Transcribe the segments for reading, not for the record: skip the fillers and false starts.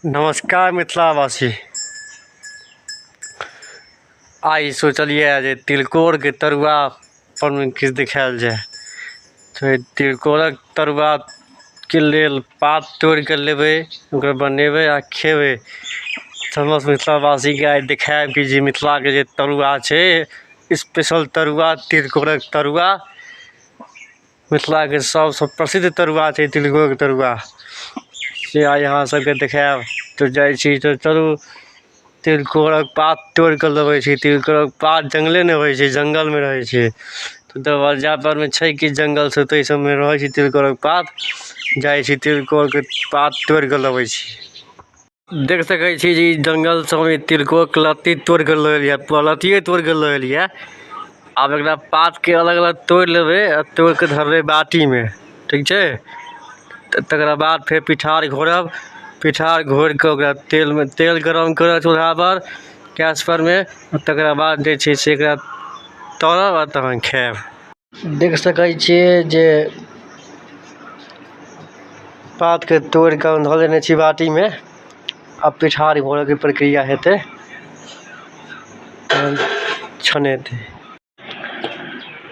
नमस्कार मिथिलावासी। आइ सोचलियै जे तिलकोरके तरुआ पर किछु देखायल जाय। तऽ तिलकोरक तरुआके लेल पात तोड़िके लेबै, ओकरा बनेबै आ खेबै। समस्त मिथिलावासीके आइ देखायब कि जे मिथिलाके जे तरुआ छै, स्पेशल तरुआ तिलकोरक तरुआ, मिथिलाके सबसँ प्रसिद्ध तरुआ छै तिलकोरक तरुआ। से आइ अहाँ सबके देखायब। तऽ जाइ छी तऽ चलू तिलकोरक पात तोड़िके लबै छी। तिलकोरक पात जङ्गलेमे होइ छै, जङ्गलमे रहै छै। तऽ दरवज्जा परमे छै कि जङ्गल से ताहि सबमे रहै छै तिलकोरक पात। जाइ छी तिलकोरके पात तोड़िके लबै छी। देख सकै छी जे ई जंगल सबमे तिलकोरके लत्ती तोड़िके लऽ एलियै, पूरा लत्तिए तोड़िके लऽ एलियै। आब एकरा पातके अलग अलग तोड़ि लेबै आ तोड़िके धरबै बाटीमे, ठीक छै? तकरा बाद फेर पिठार घोरब, पिठार घोरिके ओकरा तेलमे तेल गरम करब चूल्हापर, गैस परमे। तकरा बाद जे छै से एकरा तरब आ तहन खायब। देख सकै छियै जे पातके तोड़िके धऽ देने छी बाटीमे। आब पिठार घोरऽके प्रक्रिया हेतै, तहन छनेतै।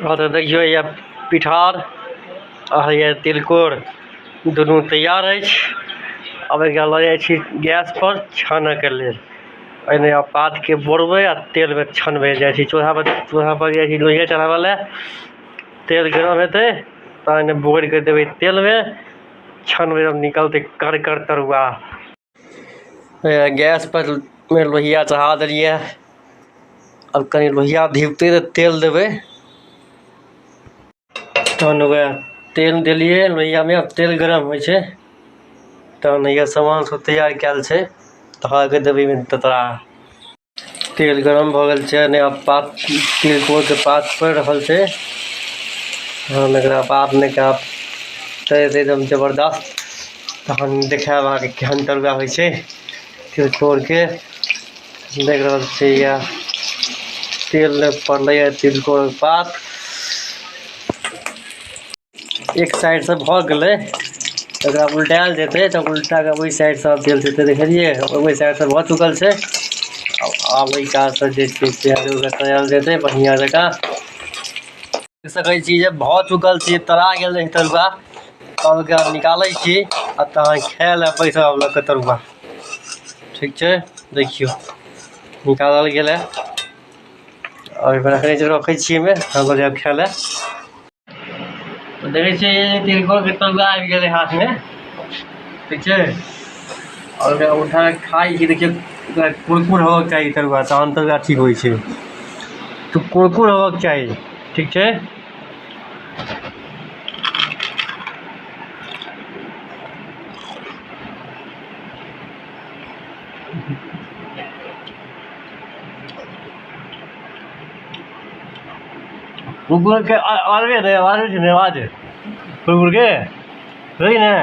हँ तऽ देखियौ, हैया पिठार आ हैया तिलकोर दुनू तैयार अछि। आब एकरा लऽ जाइ छी गैस पर छानऽके लेल। एहिमे आब पातके बोरबै आ तेलमे छनबै। जाइ छी चूल्हा पर, चूल्हा पर जाइ छी लोहिया चढ़ाबै लए। तेल गरम हेतै तहन बोरि कऽ देबै तेलमे, छनबै, निकलतै करकर तरुआ। गैस पर मे लोहिया चढ़ा देलियै। आब कनि लोहिया धिपतै तऽ तेल देबै। तहन वएह तेल देलियै लोहियामे। आब तेल गरम होइ छै, तहन हैया सामान सब तैयार कयल छै, धऽ के देबै ओहिमे ततरा। तेल गरम भऽ गेल छै ने, आब पात तिलकोरके पात पड़ि रहल छै। तहन एकरा बादमे एकरा तरेतै एकदम जबरदस्त। तहन देखायब अहाँके केहन तरुआ होइ छै तिलकोरके। देख रहल छियै, इएह तेल पड़लैए तिलकोरक पात। एक साइडसँ भऽ गेलै, एकरा उल्टायल जेतै, तऽ उल्टा कऽ ओहि साइडसँ तेल जेतै। देखलियै, ओहि साइडसँ भऽ चुकल छै। आब ओहि कातसँ जे छै से ओकरा तैरल जेतै बढ़िआँ जकाँ। देख सकै छी जे भऽ चुकल छै, तरा गेल रहै तरुआ। तब एकरा निकालै छी आ तहन खाय लए बैसब लऽ कऽ तरुआ। ठीक छै, देखियौ, निकालल गेलै आओर रखने रखै छियै एहिमे, तहन जायब खाय लए। देखै छियै, तिलकोरके तरुआ आबि गेलै हाथमे, ठीक छै? आओर ओकरा उठा कऽ खाइ छी। देखियौ, ओकरा कुरकुर होबक चाही तरुआ, तहन तरुआ ठीक होइ छै। तऽ कुरकुर होबक चाही, ठीक छै? कुकुरके आवाज नहि, आवाज होइ छै ने, आवाज कुकुरके सही ने।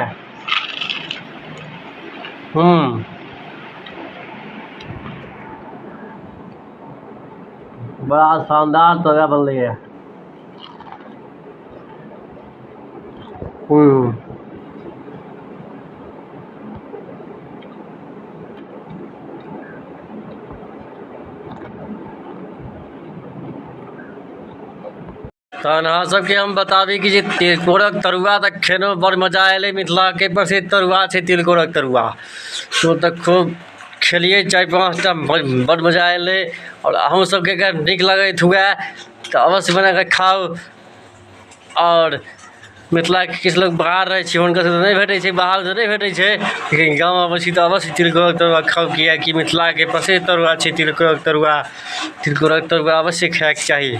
बड़ा शानदार तरुआ बनलैए। तहन अहाँ सबके हम बताबी कि जे तिलकोरक तरुआ तऽ खेलहुँ, बड़ मजा एलै। मिथिलाके प्रसिद्ध तरुआ छै तिलकोरक तरुआ। ओ तऽ खूब खेलियै चारि पाँचटा, बड़ मजा एलै। आओर अहूँ सबके अगर नीक लगैत हुए तऽ अवश्य बनाकऽ खाउ। आओर मिथिलाके किछु लोक बाहर रहै छै, हुनका सबके नहि भेटै छै, बाहरसँ नहि भेटै छै, लेकिन गाम अबै छी तऽ अवश्य तिलकोरक तरुआ खाउ, किएकि मिथिलाके प्रसिद्ध तरुआ छै तिलकोरक तरुआ। तिलकोरक तरुआ अवश्य खायके चाही।